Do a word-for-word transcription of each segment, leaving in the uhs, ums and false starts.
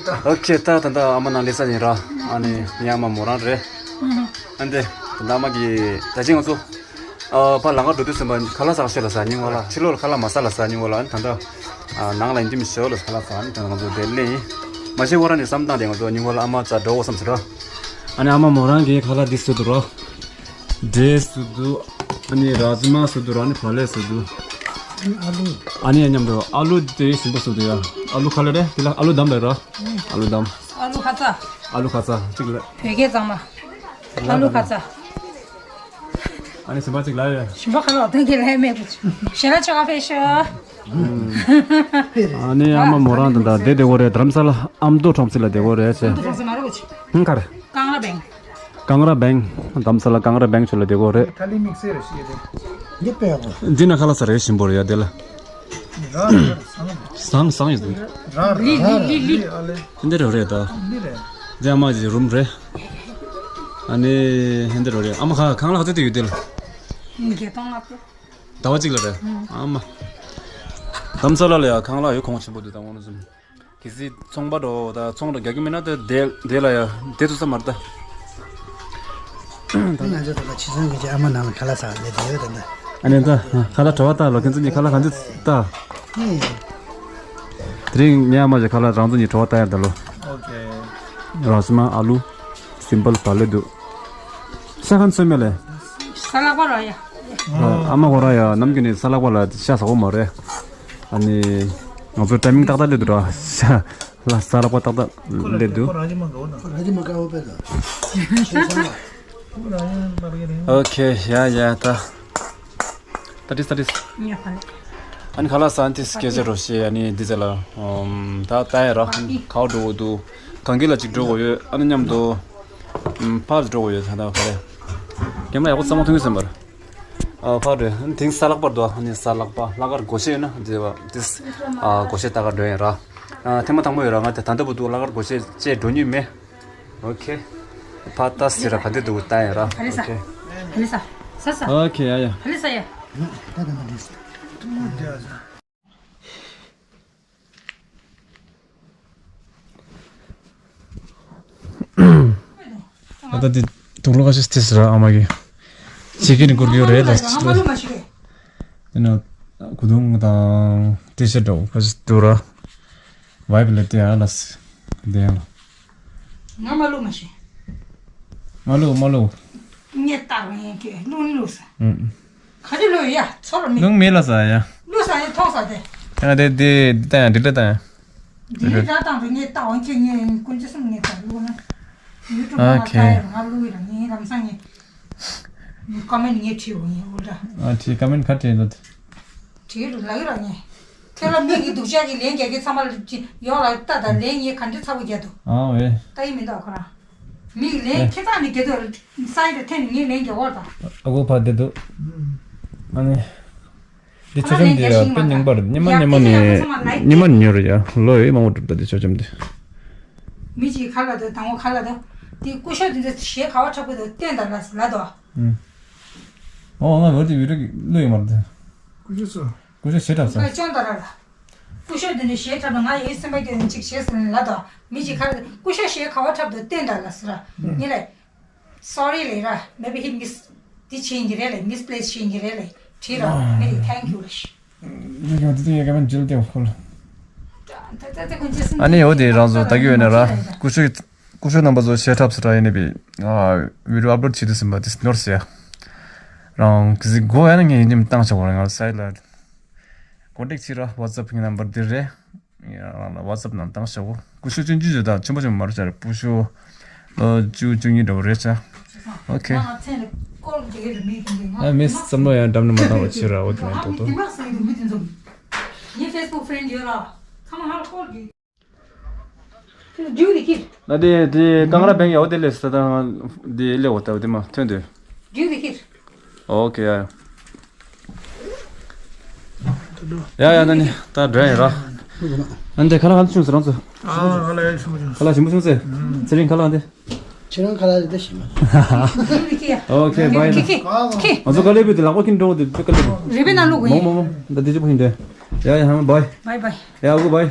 ཨོ་ཁེ། ད་ད་ད་ཨ་མ་ནང་སླེབས་ས་ཡིན་ར། ཨ་ནི་ངའི་ཨ་མ་མོ་རང་རེད། ཨ་འདི་ད་ཨ་མ་གི་ད་ཅི་ང་ཚོ་ཨ་ཕར་ལམ་ཁ་འགྲོ་དུས་ཙམ་པ་ཁ་ལག་ཟ་ཤོག་ལབ་ས་ཉིན་གོ་ལ། ཕྱི་ལོགས་ལ་ཁ་ལག་མ་ཟ་ལབ་ས་ཉིན་གོ་ལ། ཨ་ནི་ད་ད་ཨ་ནང་ལ་ཡིན་གྱི་མི་ཤོག་ལབ་ཁ་ལག་ཟ། ཨ་ནི་ད་ང་ཚོ་དེ་ལེན་ཡིན། མ་ཤེས་གོ་ར་ནི་བསམ་སྟངས་དེ་ང་ཚོ་ཉིན་གོ་ལ་ཨ་མ་རྩ་འགྲོ་འོ་བསམ་ཟེར་ར། ཨ་ནི་ཨ་མ་མོ་རང་གིས་ཁ་ལག་འདི་བཟོ་འདུག་ར། འབྲས་བཟོ་འདུག་ཨ་ནི་ར་ཛི་མ་བཟོ་འདུག་ར། ཨ་ནི་བག་ལེབ་བཟོ་འདུག་ཨ་ནི་ཡ་མཉམ་དུ་ཨ་ལུ་དེ་ཞིམ་པོ་བཟོ་འདུག་ཡ། ཨ་ལུ་ཁ་ལག་རེད། དེ་ལ་ཨ་ལུ་དམ་ལ་ར། ཨ་ལུ་དམ། ཨ་ལུ་ཁ་ཚ། ཨ་ལུ་ཁ་ཚ་གཅིག་ལ། བོད་སྐད་གཙང་མ། ཨ་ལུ་ཁ་ཚ། ཨ་ནི་ཞིམ་པ་གཅིག་ལ་ཡ། ཞིམ་པ་ཁ་ལག་སྟོན་གྱི་ལས་མེད་པ། ཞལ་ལག་ཆོ་ག་ཕེབས་ཤོག་ཨ་ནི་ཨ་མ་མོ་རང་དང་ད་བསྡད་བསྡད་གོ་རེད། རྡ་རམ་ས་ལ་ཨ་མདོ་ཁྲོམ་ཚིག་ལ་བསྡད་གོ་རེད་ཟེར། ཨ་མདོ་ཁྲོམ་ཚིག་མ་རེད་གོ་ཆི། ཧུང་གར། ཀང་ར་བེང་། ཀང་ར་བེང་། རྡ་རམ་ས་ལ་ཀང་ར་བེང་ཆུ་ལ་བསྡད་གོ་རེད། ཐ་ལི་དམིགས་བསལ་རེ་ཞིག་ཡོད་དེ། འདི་དཔེ་ཡག་པོ། འདི་ན་ཁ་ལག་ཟ་རེ་ཞིམ་པོ་རེད་ཡ་དེ་ལ། ར་ར་སང་། སང་སང་ཡོད་དེ། ར་ར་ལི་ལི་ལི་ལི། ཨ་ལེ། འདི་རེད་རེད་ད། འདི་རེད། འདི་ཨ་མ་གི་རུམ་རེད། ཨ་ནི་འདི་རེད་རེད། ཨ་མ་ཁ་ཁང་གླ་ཁ་ཚོད་དུ་ཡོད་དེ་ལ། བརྒྱད་སྟོང་ལྔ་བཅུ། ཟླ་བ་གཅིག་ལ་རེད། ཨ་མ། རྡ་རམ་ས་ལ་ལ་ཡ་ཁང་གླ་ཡོད་གོང་ཆེན་པོ་དུ་དང་འོང་ཟིན། གལ་སྲིད་ཚོང་པ་འགྲོ་ད་ཚོང་འགྲོ་རྒྱག་གི་མིན་ན་དེ་དེ་དེ་ལ་ཡ་དེ་ཚོ་ས་མར་ད། ང་ཚོ་ད་ལ་ཕྱི་ཚོང་གི་ཨ་མ་ནང་ལ་ཁ་ལག་ཟ་ལས་དེ་ཡོད་ད་ད། ཨ་ནི་ད་ཁ་ལག་བྲོ་བ་ལྟ་ལོ། ཁྱེད་ཚོ་གཉིས་ཁ་ལག་ག་ཚོད་ལྟ། ཨེ། དེ་རིང་ངའི་ཨ་མ་ཞིག་ཁ་ལག་རང་ཚོ་གཉིས་བྲོ་བ་ལྟ་ཡར་ད་ལོ། ཨོ་ཁེ། ར་ཛི་མ་ཨ་ལུ། སིམ་པལ་བག་ལེབ་འདུག་ཤ་ཁ་ཚོད་མེད་ལས། ས་ལག་པ་ར་ཡ། ཨ་མ་ཁོ་ར་ཡ་ནམ་རྒྱུན་ནས་ས་ལག་པ་ལ་ཤ་ཟ་གོ་མ་རེད། ཨ་ནི་ང་ཚོ་ཊའི་མིང་ཏག་ཏག་སླེབས་འདུག་ར། ཤ་ལ་ས་ལག་པ་ཏག་ཏག་སླེབས་འདུག་ར་ཇི་མ་དཀར་པོ་དཔེ་ད། ཤེས་སོང་ལ། ཨོ་ཁེ། ཡ་ཡ་ད། ད་ཏིས་ད་ཏིས། ཉོ་ཁ་ལ། ཨ་ནི་ཁ་ལག་ཟ་ཏིས་སྐད་ཆ་རོ་ཤེས། ཨ་ནི་འདི་ཚེ་ལ་ཨམ་ད་ད་ཡ་ར་ཁའོ་འགྲོ་གོ་འདུག་གང་གི་ལ་ཅིག་འགྲོ་གོ་ཡོད། ཨ་ནི་མཉམ་དུ་ཨམ་ཕར་འགྲོ་གོ་ཡོད། ད་ད་ག་རེ་རྒན་མ་ཡག་པོ་ཚང་མ་མཐོང་གི་ཟིན་པར། ཨ་ཕར་རེད། ཨ་ནི་དེང་ས་ལག་པར་འདུག་ཨ་ནི་ས་ལག་པ་ལྷག་དཀར་སྒོར་གཞས་ཡོད་ན་འདི་བ་ཏིས་ཨ་སྒོར་གཞས་ལྟ་ག་འགྲོ་ཡིན་ར། ཨ་ཐེངས་མ་དང་པོ་ཡོད་ར། ང་དེ་ད་ལྟ་བུ་འདུག་ལྷག་དཀར་སྒོར་གཞས་བཅས་འགྲོ་མྱོང་མེད། ཨོ་ཁེ། ཕ་ཏ་སི་ར་ག་དེ་འདུག་ལྟ་ཡ་ར། ཨོ་ཁེ། ཧ་ལེ་ས། ས་ས། ཨོ་ཁེ། ཡ་ཡ། ཧ་ལེ་ས་ཡ། ད་ད་མ་དེ་ས། ད་ལྟ་དེ་དུག་ལོག་ཁ་ཤས་དེ་སི་ར་ཨ་མ་གི་ཕྱི་གི་ནི་སྐོར་གི་ཡོད་རེད་ལ། ཨ་མ་ལུ་མ་ཤི་གི། དེ་ན་གུ་དུང་དང་ཏི་ཤར་འདྲ་བོ་ཁ་ཤས་འདུག་ར། ཝའི་བི་ལེ་ཏི་ཨ་ལ་སི་དེ་ཡང་ལ། ང་མ་ལུ་མ་ཤི། མ་ལུ་མ་ལུ། ངས་བལྟ་རུ་ཡིན་གྱི་ལུང་ལུ་ས། ཨུམ། ག་རེ་ལུ་ཡ་ཚོར་མི། ལུང་མེད་ལ་ས་ཡ། ལུ་ས་ཡ་མཐོང་ས་དེ། ཡང་དེ་དེ་དེ་ལྟ་ཡང་དེ་ལྟ་ཡང་། དེ་ལྟ་དང་དུ་ངས་བལྟ་འོང་ཁྱེད་ངས་ཀུན་ཅི་སེམས་ངས་བལྟ་ལུ་ན། ཡུ་ཊུབ་ནང་ལ་ཨོ་ཁེ། ལྟ་ཡ་ང་ལུ་ཡ་ངས་རང་སང་ངས། ཀོ་མེན་ངས་བྲིས་འོང་ཡ་འུ་ལ། ཨ་བྲིས་ཀོ་མེན་ག་བྲིས་འདུག་བྲིས་རུ་ལ་ཡུ་ར་ངས། ཁྱེད་ལ་མི་གི་སྡུག་ཅག་གི་ལན་རྒྱག་གི་ཚང་མ་ལ་ཅི་ཡོག་ལ་ལྟ་དང་ལན་ངས་ག་འདྲ་ཚ་བོ་རྒྱག་འདུག་ཨ་ཝེ། ལྟ་ཡི་མི་འདུག་ཁོ་རང་། མི་གི་ལན་ཨེ། ཁྱེད་ཚང་ནི་རྒྱག་འདུག་ས་ཡི་དེ་ཐེན་ངས་ལན་རྒྱག་འོར་དང་། ཨ་ཁུ་ཕ་བདེ་འདུག་ཨ་ནི། འདི་ཁོ་ཚོ་ཆོ་ལན་འཆམ་འདི་རྒྱག་ཡ་ཤི་དཔེ་མ་རྙིང་པ་རེད། ཉི་མ་ཡ་ཉི་མ་ཁྱེད་ཚང་ནས་ཡང་ཚང་མ་ལ་ཉི་མ་ཉོ་རེད་ཡ། ལོ་ཡི་མང་པོ་འགྲུབ་ད་འདི་ཆོ་འཆམ་འདི། མི་གཅིག་ག་ལ་དོ་དང་བོ་ག་ལ་དོ། དེ་སྐུ་ཞབས་དེ་ཚོ་ཞེ་ག་བ་འཁྲབ་གི་དོ་བསྟན་དང་ལ་ལ་དོ། ཨུམ། ཨོ་ང་འོ་དེ་བི་ཌིའོ་གི་བླུགས་ཡོད་མ་རེད་དེ། སྐུ་ཞབས་ཚོ། སྐུ་ཞབས་ཞེ་འཁྲབ་ས། ང་ཅོང་ད་ར་ལ། སྐུ་ཞབས་དེ་ནི་ཞེ་འཁྲབ་ན་ང་ཡི་སེམས་པ་སྐྱོ་ནི་གཅིག་ཞེ་ཟེར་ནས་ལ་དོ། མི་གཅིག་ག་ལ་དོ་སྐུ་ཞབས་ཞེ་ག་བ་འཁྲབ་དོ་བསྟན་དང་ལ་ཟེར་ར། ཨུམ། ངས་ལ། Sorry ལེ་ར། Maybe he miss དེ་ཕྱིན་གྱི་རེད་ལེ། Misplace ཕྱིན་གྱི་རེད་ལེ། བྲིས་ར། Maybe thank you ལེ་ཤི། ཡ་ག་དེ་དེ་ཡ་ག་མན་ཇིལ་ཏེ་ཁོ་ལ། ཨ་ནི་འོ་དེ་རང་ཚོ་ལྟ་གི་ཡོད་ན་ར། སྐུ་ཞབས་སྐུ་ཞབས་རྣམ་པ་ཚོ་ཞེ་འཁྲབ་སུ་ར་ཡིན་ནི་པི། ཨ་བི་ཌིའོ་ཨབ་ལོཌ་བྱེད་དུས་ཟིན་པ་དེ་ནོར་སེ་ཡ། རང་གི་ཟིག་གོ་ཡ་ན་ངས་ཡིན་ནི་བཏང་ཆོག་གོ་ར། ང་ས་ཡི་ལ་ཀོན་ཊེག་བྱེད་ར། ཝ་ཊི་སེབ་ངའི་ནམ་བར་འདི་རེད། ཡང་རང་ལ་ཝ་ཊི་སེབ་ནང་བཏང་ཤག་གོ། སྐུ་ཞབས་ཆུང་ཆུང་ཞིག་དང་ཆེན་པོ་ཆེན་པོ་མ་རེད་ཤག་རེད། སྐུ་ཞབས་ལོ་བཅུ་བཅུ་གཉིས་འདྲ་བོ་རེད་ཤག་ཨོ་ཁེ། ཨ་མིས་བསམ་བློ་ཡང་འགྲམ་ནས་མ་བཏང་བ་ཕྱིར་ར་འོ་དེ་མ་གཏོགས་དོ། ངའི་ཕེ་སི་བུག་ཕེ་རེན་ཌི་ཡོད་ར། ཚང་མ་ཧ་ལ་ཀོལ་གི། ད་དེ་དེ་ཀང་ར་བེང་ཡའོ་དེ་ལས་ས་དང་དེ་ལས་འོ་ད་དེ་མ་ཐོན་དུས། ཨོ་ཁེ་ཡ་ཡ། ཡ་ཡ་ད་ནི་ད་འགྲོ་ཡ་ཡིན་ར། ཨ་འདི་ཁ་ལག་ཧ་ལས་ཆུང་ཟེར་རང་ཚོ། ཨ་ཁ་ལག་ཡ་ཆུང་ཆུང་། ཁ་ལག་ཞིམ་པོ་ཆུང་ཟེར། ཚེ་རིང་ཁ་ལག་འདི། ཁྱེད་རང་ཁ་ལག་རེད་ད་ཞིམ་པ། ཨོ་ཁེ་བྷའི་ན། ཁེ་ཁེ་ཁེ། ང་ཚོ་དཀའ་ལས་པོ་དེ་ལག་པ་ཁྱེར་འགྲོ་དེ་དཀའ་ལས་པོ། རེ་བའི་ནང་བླུག་གོ་ཡིན། མོ་མོ་མོ་ད་དེ་ཅི་པོ་ཡིན་དེ། ཡ་ཡ་ཧམ་བའི། བའི་བའི། ཡ་གུ་བའི།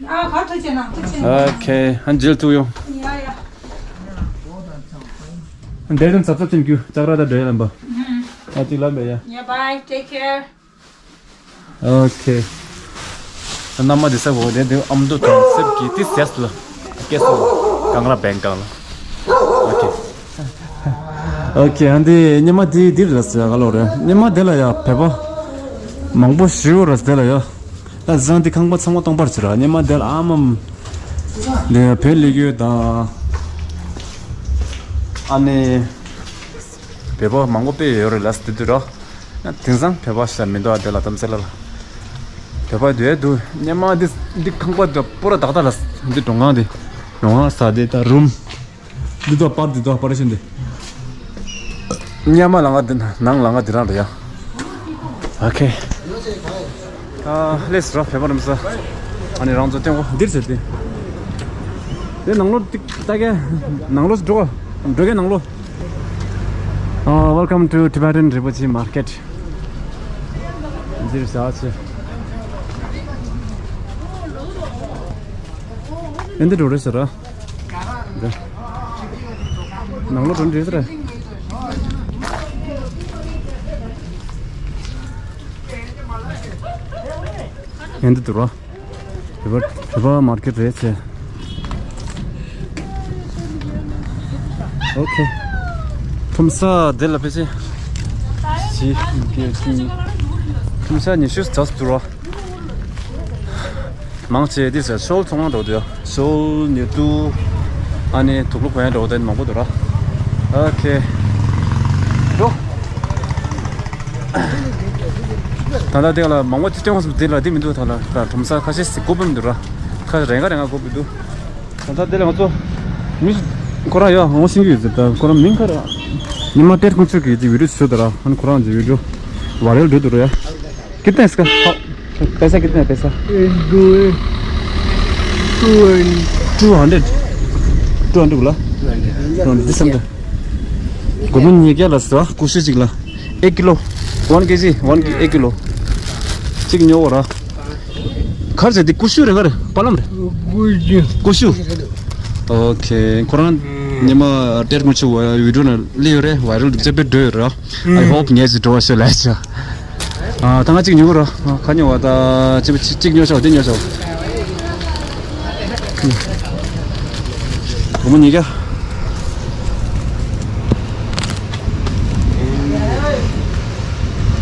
ཨ་ཁ་ཐུག་ཅེ་ན་ཐུག་ཅེ་ན། ཨོ་ཁེ། ཧན་ཇིལ་ཐུག་ཡོང་། ཡ་ཡ། འདྲེ་དང་ཚབ་ཚབ་ཅན་རྒྱུ་ལྕགས་ར་དང་འདྲེ་ལམ་པ། ཨ་ཅིག་ལམ་པ་ཡ། ཡ་བའི། ཊེག་ཁེར། ཨོ་ཁེ། མནའ་མ་དེ་ས་བོ་དེ་དེ་ཨ་མདོ་དང་སེབ་ཀྱི་ཏི་སེ་ཡས་ལ་སྐད་སོ་གང་ར་བན་གང་ལ། ཨོ་ཁེ། ཨོ་ཁེ། ཨ་འདི་སྙེ་མ་དེ་འདིར་ལ་ཟེར་ག་ལོ་རེད། སྙེ་མ་དེ་ལ་ཡ་བོད་པ་མང་པོ་ཞིག་ཡོད་ར་དེ་ལ་ཡ། ད་བཟང་དེ་ཁང་པ་ཚང་མ་སྟོང་པར་བྱེད་ར། སྙེ་མ་དེ་ལ་ཨ་མམ་དེ་བོད་ལི་གུ་དང་ཨ་ནི་བོད་པ་མང་པོ་དཔེ་ཡོད་རེད་ལ་དེ་དུས་ར། དེང་སང་བོད་པ་ཞིག་མི་འདུག་ཨ་དེ་ལ་དམ་ཚེ་ལ་ལ། བོད་པ་དུས་དུ་སྙེ་མ་འདི་འདི་ཁང་པ་འདི་པོ་ར་ཏག་ཏག་ལ་འདི་གྲོང་ཁང་འདི་གྲོང་ཁང་ས་འདི་ད་རུམ་འདི་དུ་པར་འདི་དུ་པར་ཤིན་འདི་སྙེ་མ་ལང་ང་འདི་ནང་ལང་ང་འདི་རང་རེད་ཡ། ཨོ་ཁེ། ཨ་ལེས་རོ་བོད་པ་རམ་ས། ཨ་ནི་རང་ཚོ་སྟེང་འོ་འདིར་ཟེར་ཏེ། དེ་ནང་ལོ་ཏིག་ལྟ་གེ། ནང་ལོ་འགྲོ། འགྲོ་གེ་ནང་ལོ། Uh, welcome to Tibetan Rinpoche Market. འདིར་ཟ་ཆེ། ཨེ་འདི་འགྲོ་རེད་ཟེར་ར། འདི། ནང་ལོ་འགྲོ་འདྲེ་ཟེར་ར། ཨེ་འདི་འདུག་ར། བོད་པ་བོད་པ་མར་ཀེ་ཊི་རེད་ཟེར། ཨོ་ཁེ། ཁྲོམ་ས་དེ་ལ་ཕེབས་ཚེ། ཞི། ཁྲོམ་ས་ཉི་ཤུ་ཙམ་འདུག་ར། མང་ཆེ་འདི་ཟེར་ཤོལ་ཚོང་ཁང་འགྲོ་འདུག་ཡ། ཤོལ་ཉོ་དུ། ཨ་ནི་དུག་ལོག་གོན་ཡ་འགྲོ་འདུག་མང་པོ་འདུག་ར། ཨོ་ཁེ། འགྲོ། ད་ལྟ་དེ་ལ་མང་པོ་ཅིག་སྟོན་བ་སོང་དེ་ལ་དེ་མི་འདུག་ད་ལ་ད་ཁྲོམ་ས་ཁ་ཤས་ཤིག་དགོས་པ་མི་འདུག་ར། ཁ་རེ་འགའ་རེ་འགའ་དགོས་པ་འདུག་ད་ལྟ་དེ་ལ་ང་ཚོ་མི་ཁོ་རང་ཡོད་ངོ་ཤེས་ཀྱི་ཡོད་ཟེར། ད་ཁོ་རང་མིང་ཁ་ར་ཉི་མ་ཏེར་ཀུན་ཆོད་ཀྱི་དེ་བི་ཌིའོ་བཟོས་འདུག་ར། ཨ་ནི་ཁོ་རང་གི་བི་ཌིའོ་ཝའི་རལ་འགྲོ་འདུག་ར་ཡ། कितना है इसका? हाँ, पैसा कितना है पैसा? दो है, two hundred. Two hundred? Two hundred बोला? Two hundred, this hundred. गोमन ये क्या लस्ता? कुछ चीज ला। एक किलो। वन केजी, वन, एक किलो। चिक न्यो हो रहा। खर्च है, कुछ रे घर, पालम रे। कुछ। कुछ। ओके, कोरान ने मा टेर मुझे वीडियो ना ले रे, वायरल जब पे डर रहा। आई होप ने से डोर से लाइचा। ཨ་ད་ང་གཅིག་ཉོ་གི་རོ། ཨ་ཁ་ཉོ་བ་ད་གཅིག་གཅིག་ཉོ་ཆོག་དེ་ཉོ་ཆོག་སྒོར་མོ་ཉིས་བརྒྱ།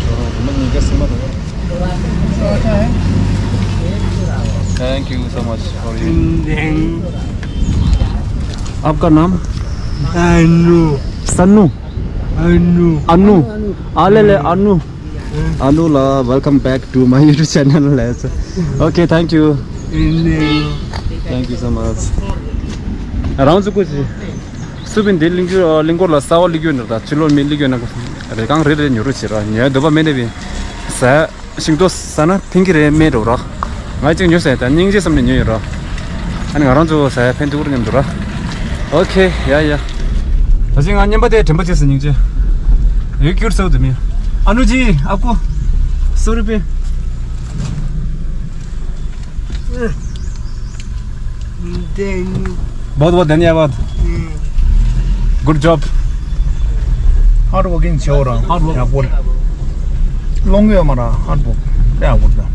སྒོར་མོ་ཉིས་བརྒྱ་ཟིན་མ་རེད། Thank you so much for you. आपका नाम? अनु। सन्नू। अनु। अनु। आ ले ले अनु। अनु ला, welcome back to my YouTube channel. Okay, thank you. Thank you so much. རང་ཚོ་ཀུ་ཅི། སུ་བིན་དེ་གླིང་རྒྱུ་གླིང་སྐོར་ལ་གསར་པ་གླིང་རྒྱུ་ནོར་དང་ཕྱི་ལོགས་མི་གླིང་རྒྱུ་ན་རེ་གང་རེ་རེ་ཉོ་རུ་བྱེད་ར། ཉོ་འདོད་པ་མེད་ནས་བིན་ཟ། ཤིང་ཏོག་ཟ་ན་ཕན་གྱི་རེད་མེད་འགྲོ་ར། ང་གཅིག་ཉོས་ཟེར་ད་སྙིང་རྗེ་བསམ་ནས་ཉོས་ཡོད་ར། ཨ་ནི་ང་རང་ཚོ་ཟ་ཡ་ཕན་ཐོགས་རེད་སྙམ་འདུག་ར། ཨོ་ཁེ་ཡ་ཡ། ད་ཅི་ང་རྔན་པ་དེ་དྲན་པ་བྱས་སོང་སྙིང་རྗེ། ཡོད་ཁྱུར་སོ་དུ་མི། ཨ་ནུ་ཇི་ཨ་ཀུ། སོ་རི་པེ། बहुत बहुत धन्यवाद। Good job. Hard working ཆེ་བ་རང་ཧར་ཝོག་ཡག་པོ་རེད། སློང་གི་ཡོད་མ་ར་ཧར་ཝོག་དཔེ་ཡག་པོ་རེད།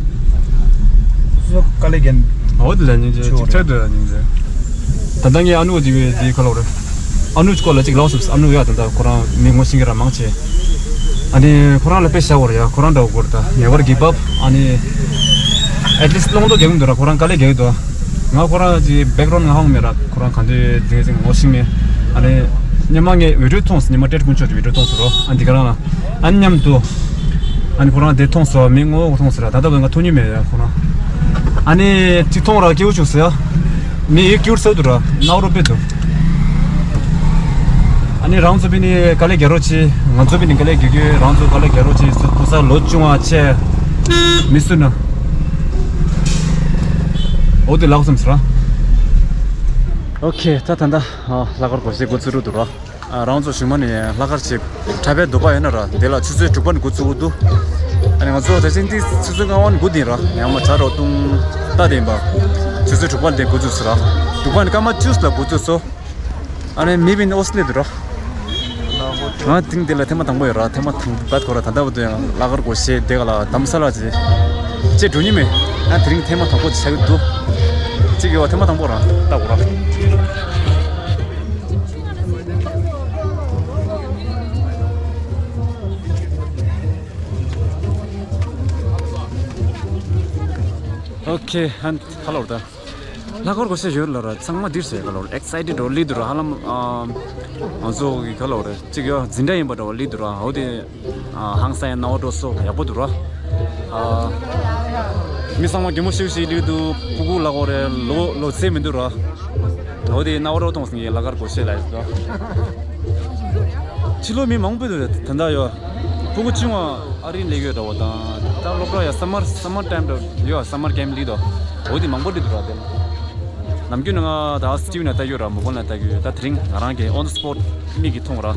སོ་དཀའ་ལས་རྒན། འོ་དེ་ལ་སྙིང་རྗེ་ཆེ་བ་ཅིག་རེད། ཆེད་དུ་སྙིང་རྗེ། ད་ལྟ་ངའི་ཨ་ནུ་འདི་བས་འདི་ཁ་ལོ་རེད། ཨ་ནུ་སྐོར་ལ་ཅིག་ལོགས་སུ་ཨ་ནུ་ཡ་ད་ལྟ་ཁོ་རང་མི་ངོ་ཤེས་མཁན་ར་མང་ཆེ། ཨ་ནི་ཁོ་རང་ལ་དཔེ་བཞག་པ་རེད་ཡ། ཁོ་རང་འདྲ་བོ་དགོས་རེད་ད། ནེ་བར་གིབ་ཨབ། ཨ་ནི་ཨེ་ཊི་ལིསྟ་སློང་དོ་རྒྱག་གི་འདུག་ར། ཁོ་རང་དཀའ་ལས་རྒྱག་གི་འདུག་ང་ཁོ་རང་གི་བེག་རོན་ང་ཧང་མེད་ར། ཁོ་རང་གང་དུ་དེ་ཚིག་ངོ་ཤེས་མེད། ཨ་ནི་སྙེ་མ་ངས་བི་ཌིའོ་མཐོང་སོང་། སྙེ་མ་ཏྲེད་ཀུན་ཆོད་ཀྱི་བི་ཌིའོ་མཐོང་སོང་རོ། ཨ་འདི་ག་རང་ལ་ཨ་མཉམ་དུ་ཨ་ནི་ཁོ་རང་དེ་མཐོང་སོང་། མི་ངོ་མཐོང་སོང་ར། ད་ལྟ་བས་ང་ཐོན་ཉི་མེད་ཡ་ཁོ་རང་། ཨ་ནི་ཅི་མཐོང་ར་སྐྱེའུ་བཅུག་སོང་ཡ། མི་ཡི་སྐྱུར་ས་འདུག་ར་ནའུ་རོ་པེ་འདུག་ཨ་ནི་རང་ཚོ་བི་ནི་དཀའ་ལས་རྒྱག་རོགས་གྱིས། ང་ཚོ་བི་ནི་དཀའ་ལས་རྒྱག་གི་རང་ཚོ་དཀའ་ལས་རྒྱག་རོགས་གྱིས། སུ་ཕོ་གསར་ལོ་ཆུང་བ་ཆེ་མི་སུ་ན། འོ་དེ་ལགས་སམ་སི་ར། ཨོ་ཁེ་ད་ད་ད་ལྷག་དཀར་སྒོར་གཞས་འགོ་ཚུགས་རུ་འདུག་ར། ཨ། རང་ཚོ་གཞུང་མ་ནས་ལྷག་དཀར་ཆེ་གྲྭ་པའི་འདུ་ཁང་ཡོད་ན་ར། དེ་ལ་ཆུ་ཚོད་དྲུག་པ་ནས་འགོ་བཙུགས་འདུག་ཨ་ནི་ང་ཚོ་དེ་བཞིན་དེ་ཆུ་ཚོད་ལྔ་པ་ནས་འགོ་དེ་ར། ཡང་མ་གྲྭ་རོགས་ཐུང་ལྟ་དེ་ཡིན་པ། ཆུ་ཚོད་དྲུག་པ་ནས་འགོ་བཙུགས་སོ་ར། དྲུག་པ་ནས་སྐར་མ་བཅུ་ལ་འགོ་བཙུགས་སོ། ཨ་ནི་མི་བིན་ཨོ་སི་ལེ་དུ་ར། ང་དེང་དེ་ལ་ཐེངས་མ་དང་པོ་ཡོད་ར། ཐེངས་མ་དང་པོ་ཁོ་ར། ད་ལྟ་བར་དུ་ཡང་ལྷག་དཀར་སྒོར་གཞས་དེ་ག་ལ་དམ་ས་ལ་ཅི་ཅེ་འགྲོ་ཉི་མེད། ང་དེ་རིང་ཐེངས་མ་དང་པོ་ཅི་ཆགས་ཀྱི་འདུག་ཅིག་ཡོད་ཐེངས་མ་དང་པོ་ར་ལྟ་གོ་ར། ཨོ་ཁེ། ཧན་ཧ་ལོ་ད། ལྷག་དཀར་སྒོར་གཞས་ཡོད་ལ་ར། ཚང་མ་འདིར་ཟེར་ག་ལོར་ཨེག་སའི་ཊེཌ་འགྲོ་ལི་དུ་ར། ཧ་ལམ་ཨ་ང་ཚོ་གི་ག་ལོར་ཅིག་ཡོད་འཛིན་གྲྭ་ཡིན་པ་འདྲ་བ་ལི་དུ་ར། འོ་དེ་ཨ་ཧང་སང་ཡང་རྣ་བ་འགྲོ་སོ་ཡག་པོ་འདུག་ར། ཨ་མི་ཚང་མ་གད་མོ་ཤིག་ཤིག་ལི་དུ། སྤུ་གུ་ལ་གོ་རེ་ལོ་ལོ་ཚད་མི་འདུག་ར། འོ་དེ་རྣ་བ་འགྲོ་གཏོང་སོང་ཡེ་ལྷག་དཀར་སྒོར་གཞས་ལ་ཡིན་ད། ཕྱི་ལོགས་མི་མང་པོ་འདུག་ད་ལྟ་ཡོད། སྤུ་གུ་ཆུང་བ་ཨ་རི་ལས་ཡོད་འདྲ་བོ་དང་། ད་སློབ་གྲྭ་ཡ་སམ་མར་སམ་མར་ཊའིམ་འདྲ་ཡོད། སམ་མར་ཀེམ་ལི་དོ། འོ་དེ་མང་པོ་འདུག་ར་དེ། ནམ་རྒྱུན་ང་ད་སི་ཊི་ཝི་ན་ལྟ་ཡོད་ར། མོ་བོན་ལ་ལྟ་ཡོད། ད་དེ་རིང་ང་རང་གི་ཨོན་སི་པོཊ་མིག་གིས་མཐོང་ར།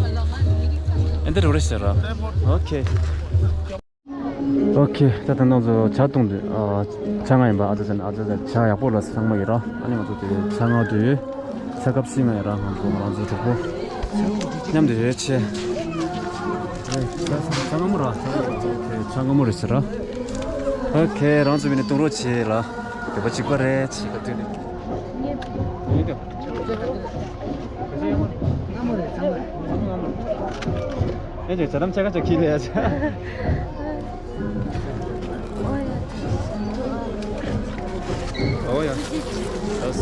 ཨེ་འདི་རོ་རེ་ཤེ་ར། ཨོ་ཁེ། ཨོ་ཁེ། ད་ད་ནང་ཚོ་ཇ་བཏུང་དུས་ཨ་ཇ་ང་ཡིན་པ། ཨ་ཅག་ཅན་ཨ་ཅག་ཅན་ཇ་ཡག་པོ་ལ་ཚང་མ་ཡིན་ར། ཨ་ནི་ང་ཚོ་དེ་ཇ་ང་དུས་ས་ཁབ་ཤིང་ང་ཡིན་ར། ང་ཚོ་ང་ཚོ་གྲོགས་པོ་མཉམ་དུ་ཡོད་ཆེ། ཇ་ང་མོ་ར། ཇ་ང་མོ་རེད་ཟེར་ར། ཨོ་ཁེ། རང་ཚོ་མི་ནི་བཏུང་རོགས་བྱེད་ལ། དེ་པ་གཅིག་པ་རེད་ཆེ་ག་དུས་ནི། ཡིན་དུ། ཨེ་ཅེ་ཇ་དམ་ཆ་ག་ཆ་ཁི་ལེ་ཡ་ཆ། ཨོ་ཡ། ཨོ་ཡ།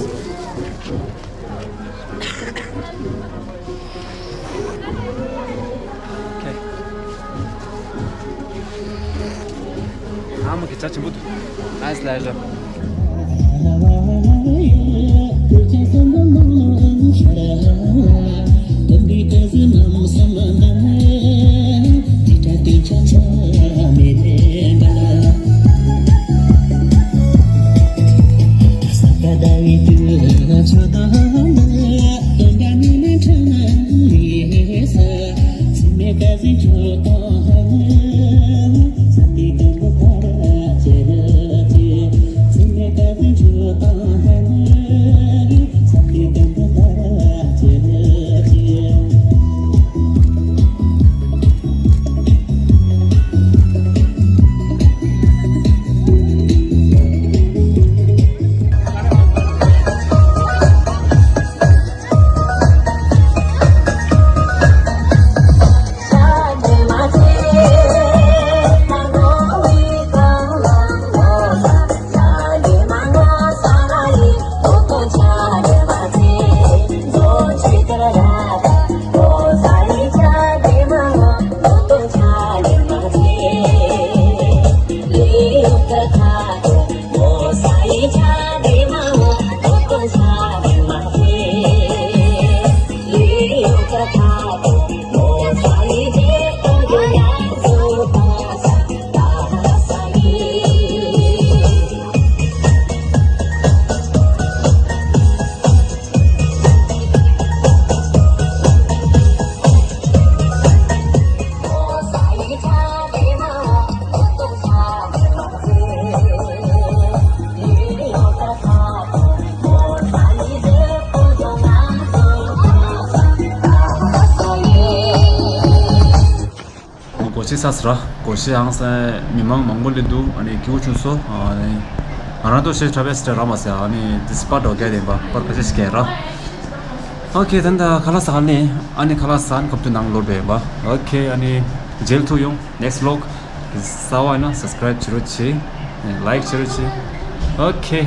ཨ་མ་གི་ཇ་ཆེན་པོ་འདུག Nice pleasure. སྒོར་གཞས་ས་སི་ར། སྒོར་གཞས་ཧང་སང་མི་མང་མང་པོ་སླེབས་འདུག་ཨ་ནི་སྐྱིད་པོ་བྱུང་སོང་། ཨ་ནི་ང་རང་ཏོ་ཤེས་ཁྲ་བེ་སི་ཏྲ་ར་མ་ཟེར། ཨ་ནི་དི་སི་པ་ཏོ་ག་དེ་བ་པར་ཁ་ཤས་ཤིག་གས་ར། ཨོ་ཁེ། ད་ལྟ་ཁ་ལག་ཟ་ནི། ཨ་ནི་ཁ་ལག་ཟ་ནི་ཁབ་ཏུ་ནང་ལོར་བས་བ། ཨོ་ཁེ། ཨ་ནི་མཇལ་ཐུབ་ཡོང་next vlog། ཟ་བ་ཡིན་ན་སབ་སི་ཀ་རེབ་བྱེད་རོགས་བྱེད། ལའིཀ་བྱེད་རོགས་བྱེད། ཨོ་ཁེ།